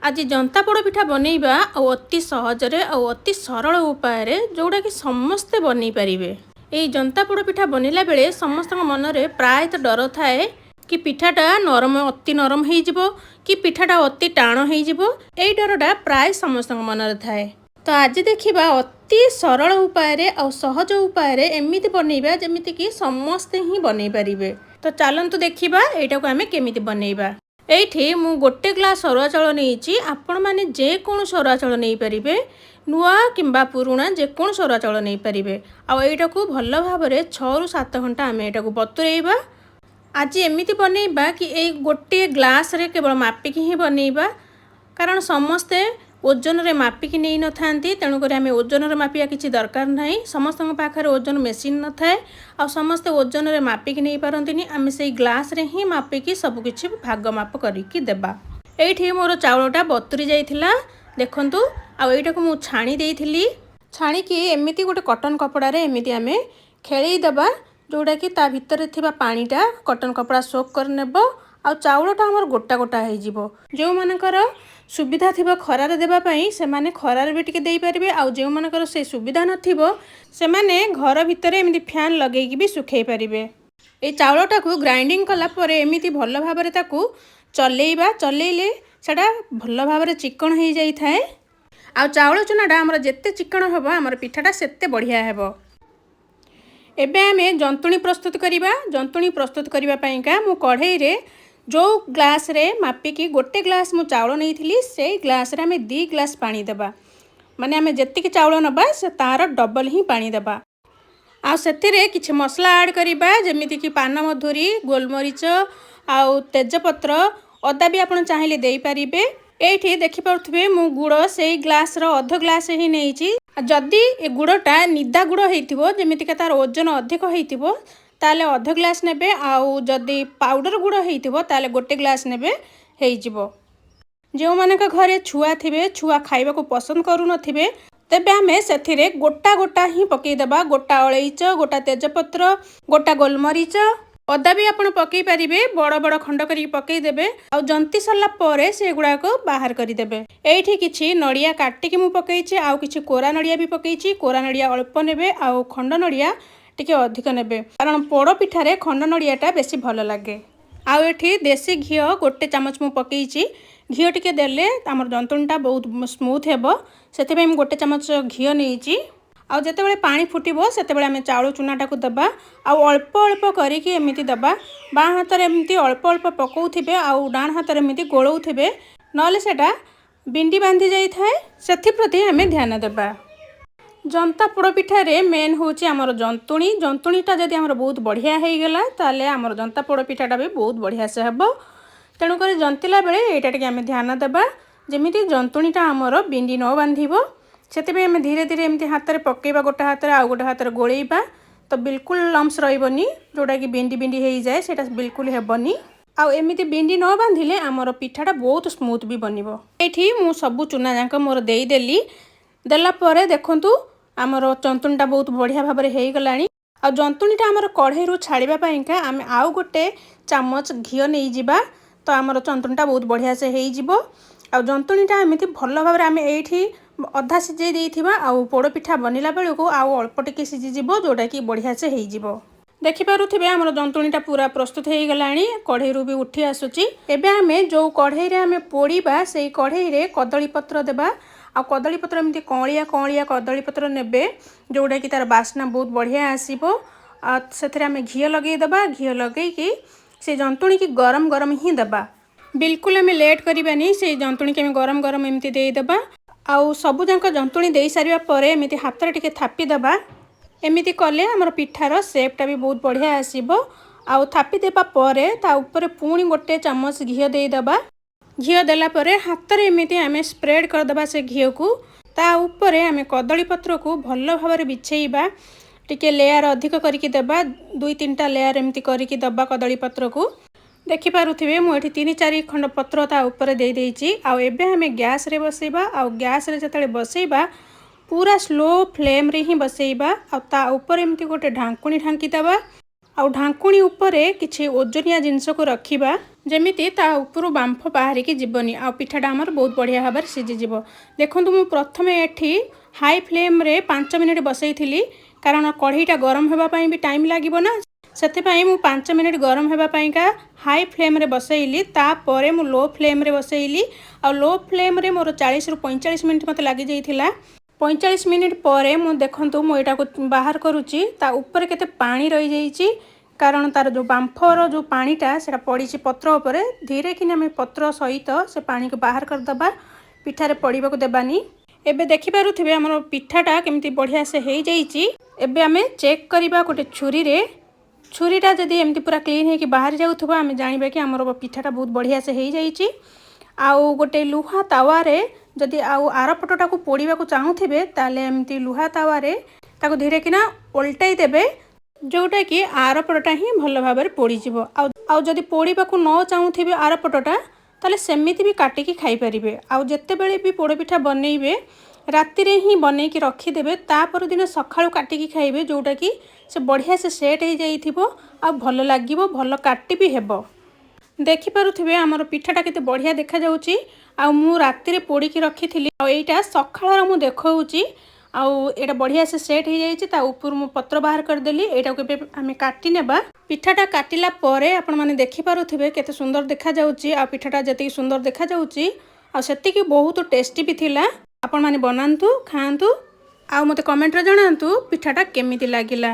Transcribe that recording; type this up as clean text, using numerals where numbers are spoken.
ଆଜି ଜନ୍ତା ପୋଡ଼ ପିଠା ବନେଇବା, ଆଉ ଅତି ସହଜରେ ଆଉ ଅତି ସରଳ ଉପାୟରେ, ଯେଉଁଟାକି ସମସ୍ତେ ବନେଇ ପାରିବେ। ଏଇ ଜନ୍ତା ପୋଡ଼ ପିଠା ବନେଇଲା ବେଳେ ସମସ୍ତଙ୍କ ମନରେ ପ୍ରାୟତଃ ଡର ଥାଏ କି ପିଠାଟା ନରମ, ଅତି ନରମ ହେଇଯିବ କି ପିଠାଟା ଅତି ଟାଣ ହେଇଯିବ। ଏଇ ଡରଟା ପ୍ରାୟ ସମସ୍ତଙ୍କ ମନରେ ଥାଏ। ତ ଆଜି ଦେଖିବା, ଅତି ସରଳ ଉପାୟରେ ଆଉ ସହଜ ଉପାୟରେ ଏମିତି ବନେଇବା, ଯେମିତିକି ସମସ୍ତେ ହିଁ ବନେଇ ପାରିବେ। ତ ଚାଲନ୍ତୁ ଦେଖିବା, ଏଇଟାକୁ ଆମେ କେମିତି ବନେଇବା। ଏଇଠି ମୁଁ ଗୋଟେ ଗ୍ଲାସ୍ ଅରୁଆ ଚାଉଳ ନେଇଛି। ଆପଣମାନେ ଯେକୌଣସି ଅରୁଆ ଚାଉଳ ନେଇପାରିବେ, ନୂଆ କିମ୍ବା ପୁରୁଣା, ଯେକୌଣସି ଅରୁଆ ଚାଉଳ ନେଇପାରିବେ। ଆଉ ଏଇଟାକୁ ଭଲ ଭାବରେ 6ରୁ 7 ଘଣ୍ଟା ଆମେ ଏଇଟାକୁ ବତୁରେଇବା। ଆଜି ଏମିତି ବନେଇବା କି ଏଇ ଗୋଟିଏ ଗ୍ଲାସ୍ରେ କେବଳ ମାପିକି ହିଁ ବନେଇବା, କାରଣ ସମସ୍ତେ ଓଜନରେ ମାପିକି ନେଇନଥାନ୍ତି। ତେଣୁକରି ଆମେ ଓଜନରେ ମାପିବା କିଛି ଦରକାର ନାହିଁ। ସମସ୍ତଙ୍କ ପାଖରେ ଓଜନ ମେସିନ୍ ନଥାଏ ଆଉ ସମସ୍ତେ ଓଜନରେ ମାପିକି ନେଇପାରନ୍ତିନି। ଆମେ ସେଇ ଗ୍ଲାସ୍ରେ ହିଁ ମାପିକି ସବୁକିଛି ଭାଗ ମାପ କରିକି ଦେବା। ଏଇଠି ମୋର ଚାଉଳଟା ବତୁରି ଯାଇଥିଲା, ଦେଖନ୍ତୁ। ଆଉ ଏଇଟାକୁ ମୁଁ ଛାଣି ଦେଇଥିଲି। ଛାଣିକି ଏମିତି ଗୋଟେ କଟନ୍ କପଡ଼ାରେ ଏମିତି ଆମେ ଖେଳେଇ ଦେବା, ଯେଉଁଟାକି ତା ଭିତରେ ଥିବା ପାଣିଟା କଟନ୍ କପଡ଼ା ସୋକ୍ କରିନେବ ଆଉ ଚାଉଳଟା ଆମର ଗୋଟା ଗୋଟା ହେଇଯିବ। ଯେଉଁମାନଙ୍କର ସୁବିଧା ଥିବ ଖରାରେ ଦେବା ପାଇଁ, ସେମାନେ ଖରାରେ ବି ଟିକେ ଦେଇପାରିବେ। ଆଉ ଯେଉଁମାନଙ୍କର ସେ ସୁବିଧା ନଥିବ, ସେମାନେ ଘର ଭିତରେ ଏମିତି ଫ୍ୟାନ୍ ଲଗେଇକି ବି ଶୁଖେଇ ପାରିବେ। ଏଇ ଚାଉଳଟାକୁ ଗ୍ରାଇଣ୍ଡିଙ୍ଗ କଲା ପରେ ଏମିତି ଭଲ ଭାବରେ ତାକୁ ଚଲେଇବା। ଚଲେଇଲେ ସେଇଟା ଭଲ ଭାବରେ ଚିକଣ ହେଇଯାଇଥାଏ। ଆଉ ଚାଉଳ ଚୁନାଟା ଆମର ଯେତେ ଚିକଣ ହେବ, ଆମର ପିଠାଟା ସେତେ ବଢ଼ିଆ ହେବ। ଏବେ ଆମେ ଜନ୍ତୁଣି ପ୍ରସ୍ତୁତ କରିବା। ଜନ୍ତୁଣି ପ୍ରସ୍ତୁତ କରିବା ପାଇଁକା ମୁଁ କଢ଼େଇରେ ଯେଉଁ ଗ୍ଲାସ୍ରେ ମାପିକି ଗୋଟେ ଗ୍ଲାସ୍ ମୁଁ ଚାଉଳ ନେଇଥିଲି, ସେଇ ଗ୍ଲାସ୍ରେ ଆମେ 2 ଗ୍ଲାସ୍ ପାଣି ଦେବା। ମାନେ ଆମେ ଯେତିକି ଚାଉଳ ନେବା, ସେ ତା'ର ଡବଲ୍ ହିଁ ପାଣି ଦେବା। ଆଉ ସେଥିରେ କିଛି ମସଲା ଆଡ଼୍ କରିବା, ଯେମିତିକି ପାନମଧୁରୀ, ଗୋଲମରିଚ ଆଉ ତେଜପତ୍ର। ଅଦା ବି ଆପଣ ଚାହିଁଲେ ଦେଇପାରିବେ। ଏଇଠି ଦେଖିପାରୁଥିବେ, ମୁଁ ଗୁଡ଼ ସେଇ ଗ୍ଲାସ୍ର ଅଧ ଗ୍ଲାସ୍ ହିଁ ନେଇଛି। ଯଦି ଏ ଗୁଡ଼ଟା ନିଦା ଗୁଡ଼ ହେଇଥିବ, ଯେମିତିକା ତା'ର ଓଜନ ଅଧିକ ହେଇଥିବ, ତାହେଲେ ଅଧ ଗ୍ଲାସ୍ ନେବେ। ଆଉ ଯଦି ପାଉଡ଼ର ଗୁଡ଼ ହେଇଥିବ, ତାହେଲେ ଗୋଟେ ଗ୍ଲାସ୍ ନେବେ, ହେଇଯିବ। ଯେଉଁମାନଙ୍କ ଘରେ ଛୁଆ ଥିବେ, ଛୁଆ ଖାଇବାକୁ ପସନ୍ଦ କରୁନଥିବେ, ତେବେ ଆମେ ସେଥିରେ ଗୋଟା ଗୋଟା ହିଁ ପକାଇଦେବା। ଗୋଟା ଅଳେଇଚ, ଗୋଟା ତେଜପତ୍ର, ଗୋଟା ଗୋଲମରିଚ, ଅଦା ବି ଆପଣ ପକାଇ ପାରିବେ। ବଡ଼ ବଡ଼ ଖଣ୍ଡ କରିକି ପକାଇଦେବେ ଆଉ ଜନ୍ତି ସାରିଲା ପରେ ସେଗୁଡ଼ାକ ବାହାର କରିଦେବେ। ଏଇଠି କିଛି ନଡ଼ିଆ କାଟିକି ମୁଁ ପକାଇଛି ଆଉ କିଛି କୋରା ନଡ଼ିଆ ବି ପକାଇଛି। କୋରା ନଡ଼ିଆ ଅଳ୍ପ ନେବେ ଆଉ ଖଣ୍ଡ ନଡ଼ିଆ ଟିକେ ଅଧିକ ନେବେ, କାରଣ ପୋଡ଼ ପିଠାରେ ଖଣ୍ଡ ନଡ଼ିଆଟା ବେଶୀ ଭଲ ଲାଗେ। ଆଉ ଏଠି ଦେଶୀ ଘିଅ ଗୋଟେ ଚାମଚ ମୁଁ ପକାଇଛି। ଘିଅ ଟିକେ ଦେଲେ ଆମର ଜନ୍ତୁଣିଟା ବହୁତ ସ୍ମୁଥ୍ ହେବ, ସେଥିପାଇଁ ମୁଁ ଗୋଟେ ଚାମଚ ଘିଅ ନେଇଛି। ଆଉ ଯେତେବେଳେ ପାଣି ଫୁଟିବ, ସେତେବେଳେ ଆମେ ଚାଉଳ ଚୁନାଟାକୁ ଦେବା ଆଉ ଅଳ୍ପ ଅଳ୍ପ କରିକି ଏମିତି ଦେବା। ବାଁ ହାତରେ ଏମିତି ଅଳ୍ପ ଅଳ୍ପ ପକାଉଥିବେ ଆଉ ଡାହାଣ ହାତରେ ଏମିତି ଗୋଳଉଥିବେ, ନହେଲେ ସେଇଟା ବିଣ୍ଡି ବାନ୍ଧି ଯାଇଥାଏ। ସେଥିପ୍ରତି ଆମେ ଧ୍ୟାନ ଦେବା। ଜନ୍ତା ପୋଡ଼ ପିଠାରେ ମେନ୍ ହେଉଛି ଆମର ଜନ୍ତୁଣି। ଜନ୍ତୁଣିଟା ଯଦି ଆମର ବହୁତ ବଢ଼ିଆ ହେଇଗଲା, ତାହେଲେ ଆମର ଜନ୍ତା ପୋଡ଼ ପିଠାଟା ବି ବହୁତ ବଢ଼ିଆ ସେ ହେବ। ତେଣୁକରି ଜନ୍ତିଲା ବେଳେ ଏଇଟା ଟିକେ ଆମେ ଧ୍ୟାନ ଦେବା, ଯେମିତି ଜନ୍ତୁଣିଟା ଆମର ବିଣ୍ଡି ନ ବାନ୍ଧିବ। ସେଥିପାଇଁ ଆମେ ଧୀରେ ଧୀରେ ଏମିତି ହାତରେ ପକାଇବା ଗୋଟେ ହାତରେ ଆଉ ଗୋଟେ ହାତରେ ଗୋଳେଇବା। ତ ବିଲକୁଲ ଲମ୍ସ ରହିବନି। ଯେଉଁଟାକି ବିଣ୍ଡି ବିଣ୍ଡି ହେଇଯାଏ, ସେଇଟା ବିଲକୁଲ ହେବନି। ଆଉ ଏମିତି ବିଣ୍ଡି ନ ବାନ୍ଧିଲେ ଆମର ପିଠାଟା ବହୁତ ସ୍ମୁଥ୍ ବି ବନିବ। ଏଇଠି ମୁଁ ସବୁ ଚୁନା ଯାକ ମୋର ଦେଇଦେଲି। ଦେଲା ପରେ ଦେଖନ୍ତୁ, ଆମର ଜନ୍ତୁଣିଟା ବହୁତ ବଢ଼ିଆ ଭାବରେ ହେଇଗଲାଣି। ଆଉ ଜନ୍ତୁଣିଟା ଆମର କଢ଼େଇରୁ ଛାଡ଼ିବା ପାଇଁକା ଆମେ ଆଉ ଗୋଟେ ଚାମଚ ଘିଅ ନେଇଯିବା। ତ ଆମର ଜନ୍ତୁଣିଟା ବହୁତ ବଢ଼ିଆ ସେ ହେଇଯିବ। ଆଉ ଜନ୍ତୁଣିଟା ଏମିତି ଭଲ ଭାବରେ ଆମେ ଏଇଠି ଅଧା ସିଝେଇ ଦେଇଥିବା, ଆଉ ପୋଡ଼ ପିଠା ବନିଲା ବେଳକୁ ଆଉ ଅଳ୍ପ ଟିକେ ସିଝିଯିବ, ଯେଉଁଟାକି ବଢ଼ିଆ ସେ ହେଇଯିବ। ଦେଖିପାରୁଥିବେ, ଆମର ଜନ୍ତୁଣିଟା ପୁରା ପ୍ରସ୍ତୁତ ହେଇଗଲାଣି, କଢ଼େଇରୁ ବି ଉଠି ଆସୁଛି। ଏବେ ଆମେ ଯେଉଁ କଢ଼େଇରେ ଆମେ ପୋଡ଼ିବା, ସେଇ କଢ଼େଇରେ କଦଳୀ ପତ୍ର ଦେବା। ଆଉ କଦଳୀ ପତ୍ର ଏମିତି କଅଁଳିଆ କଅଁଳିଆ କଦଳୀ ପତ୍ର ନେବେ, ଯେଉଁଟାକି ତା'ର ବାସ୍ନା ବହୁତ ବଢ଼ିଆ ଆସିବ। ଆଉ ସେଥିରେ ଆମେ ଘିଅ ଲଗେଇଦେବା। ଘିଅ ଲଗେଇକି ସେ ଜନ୍ତୁଣିକି ଗରମ ଗରମ ହିଁ ଦେବା। ବିଲକୁଲ ଆମେ ଲେଟ୍ କରିବାନି। ସେଇ ଜନ୍ତୁଣିକି ଆମେ ଗରମ ଗରମ ଏମିତି ଦେଇଦେବା। ଆଉ ସବୁଯାକ ଜନ୍ତୁଣି ଦେଇସାରିବା ପରେ ଏମିତି ହାତରେ ଟିକେ ଥାପିଦେବା। ଏମିତି କଲେ ଆମର ପିଠାର ସେପ୍ଟା ବି ବହୁତ ବଢ଼ିଆ ଆସିବ। ଆଉ ଥାପି ଦେବା ପରେ ତା ଉପରେ ପୁଣି ଗୋଟେ ଚାମଚ ଘିଅ ଦେଇଦେବା। ଘିଅ ଦେଲା ପରେ ହାତରେ ଏମିତି ଆମେ ସ୍ପ୍ରେଡ଼ କରିଦେବା ସେ ଘିଅକୁ। ତା ଉପରେ ଆମେ କଦଳୀ ପତ୍ରକୁ ଭଲ ଭାବରେ ବିଛେଇବା। ଟିକେ ଲେୟାର ଅଧିକ କରିକି ଦେବା, ଦୁଇ ତିନିଟା ଲେୟାର ଏମିତି କରିକି ଦେବା କଦଳୀ ପତ୍ରକୁ। ଦେଖିପାରୁଥିବେ, ମୁଁ ଏଠି ତିନି ଚାରି ଖଣ୍ଡ ପତ୍ର ତା ଉପରେ ଦେଇଦେଇଛି। ଆଉ ଏବେ ଆମେ ଗ୍ୟାସ୍ରେ ବସେଇବା। ଆଉ ଗ୍ୟାସ୍ରେ ଯେତେବେଳେ ବସେଇବା, ପୁରା ସ୍ଲୋ ଫ୍ଲେମ୍ରେ ହିଁ ବସେଇବା। ଆଉ ତା ଉପରେ ଏମିତି ଗୋଟେ ଢାଙ୍କୁଣୀ ଢାଙ୍କି ଦେବା। ଆଉ ଢାଙ୍କୁଣୀ ଉପରେ କିଛି ଓଜନିଆ ଜିନିଷକୁ ରଖିବା, ଯେମିତି ତା ଉପରୁ ବାମ୍ଫ ବାହାରିକି ଯିବନି ଆଉ ପିଠାଟା ଆମର ବହୁତ ବଢ଼ିଆ ଭାବରେ ସିଝିଯିବ। ଦେଖନ୍ତୁ, ମୁଁ ପ୍ରଥମେ ଏଠି ହାଇ ଫ୍ଲେମ୍ରେ 5 ମିନିଟ୍ ବସେଇଥିଲି, କାରଣ କଢ଼େଇଟା ଗରମ ହେବା ପାଇଁ ବି ଟାଇମ୍ ଲାଗିବ ନା। ସେଥିପାଇଁ ମୁଁ 5 ମିନିଟ୍ ଗରମ ହେବା ପାଇଁକା ହାଇ ଫ୍ଲେମ୍ରେ ବସେଇଲି। ତାପରେ ମୁଁ ଲୋ ଫ୍ଲେମ୍ରେ ବସେଇଲି ଆଉ ଲୋ ଫ୍ଲେମ୍ରେ ମୋର 40ରୁ 45 ମିନିଟ୍ ମୋତେ ଲାଗିଯାଇଥିଲା। 45 ମିନିଟ୍ ପରେ ମୁଁ ଦେଖନ୍ତୁ, ମୁଁ ଏଇଟାକୁ ବାହାର କରୁଛି। ତା ଉପରେ କେତେ ପାଣି ରହିଯାଇଛି, କାରଣ ତାର ଯେଉଁ ବାମ୍ଫର ଯେଉଁ ପାଣିଟା, ସେଇଟା ପଡ଼ିଛି ପତ୍ର ଉପରେ। ଧୀରେ କିନି ଆମେ ପତ୍ର ସହିତ ସେ ପାଣିକୁ ବାହାର କରିଦେବା, ପିଠାରେ ପଡ଼ିବାକୁ ଦେବାନି। ଏବେ ଦେଖିପାରୁଥିବେ, ଆମର ପିଠାଟା କେମିତି ବଢ଼ିଆ ସେ ହେଇଯାଇଛି। ଏବେ ଆମେ ଚେକ୍ କରିବା ଗୋଟେ ଛୁରୀରେ। ଛୁରୀଟା ଯଦି ଏମିତି ପୁରା କ୍ଲିନ୍ ହେଇକି ବାହାରି ଯାଉଥିବ, ଆମେ ଜାଣିବା କି ଆମର ପିଠାଟା ବହୁତ ବଢ଼ିଆ ସେ ହେଇଯାଇଛି। ଆଉ ଗୋଟେ ଲୁହା ତାୱାରେ ଯଦି ଆଉ ଆର ପଟଟାକୁ ପୋଡ଼ିବାକୁ ଚାହୁଁଥିବେ, ତାହେଲେ ଏମିତି ଲୁହା ତାୱାରେ ତାକୁ ଧୀରେ କିନା ଓଲଟାଇ ଦେବେ, ଯେଉଁଟାକି ଆର ପଟଟା ହିଁ ଭଲ ଭାବରେ ପୋଡ଼ିଯିବ। ଆଉ ଯଦି ପୋଡ଼ିବାକୁ ନ ଚାହୁଁଥିବେ ଆର ପଟଟା, ତାହେଲେ ସେମିତି ବି କାଟିକି ଖାଇପାରିବେ। ଆଉ ଯେତେବେଳେ ବି ପୋଡ଼ପିଠା ବନେଇବେ, ରାତିରେ ହିଁ ବନେଇକି ରଖିଦେବେ, ତା ପରଦିନ ସକାଳୁ କାଟିକି ଖାଇବେ, ଯେଉଁଟାକି ସେ ବଢ଼ିଆ ସେ ସେଟ୍ ହେଇଯାଇଥିବ ଆଉ ଭଲ ଲାଗିବ, ଭଲ କାଟି ବି ହେବ। ଦେଖିପାରୁଥିବେ, ଆମର ପିଠାଟା କେତେ ବଢ଼ିଆ ଦେଖାଯାଉଛି। ଆଉ ମୁଁ ରାତିରେ ପୋଡ଼ିକି ରଖିଥିଲି ଆଉ ଏଇଟା ସକାଳର ମୁଁ ଦେଖାଉଛି। ଆଉ ଏଇଟା ବଢ଼ିଆ ସେ ସେଟ୍ ହେଇଯାଇଛି। ତା ଉପରୁ ମୁଁ ପତ୍ର ବାହାର କରିଦେଲି। ଏଇଟାକୁ ଏବେ ଆମେ କାଟି ନେବା। ପିଠାଟା କାଟିଲା ପରେ ଆପଣମାନେ ଦେଖିପାରୁଥିବେ, କେତେ ସୁନ୍ଦର ଦେଖାଯାଉଛି। ଆଉ ପିଠାଟା ଯେତିକି ସୁନ୍ଦର ଦେଖାଯାଉଛି, ଆଉ ସେତିକି ବହୁତ ଟେଷ୍ଟି ବି ଥିଲା। ଆପଣମାନେ ବନାନ୍ତୁ, ଖାଆନ୍ତୁ ଆଉ ମୋତେ କମେଣ୍ଟରେ ଜଣାନ୍ତୁ ପିଠାଟା କେମିତି ଲାଗିଲା।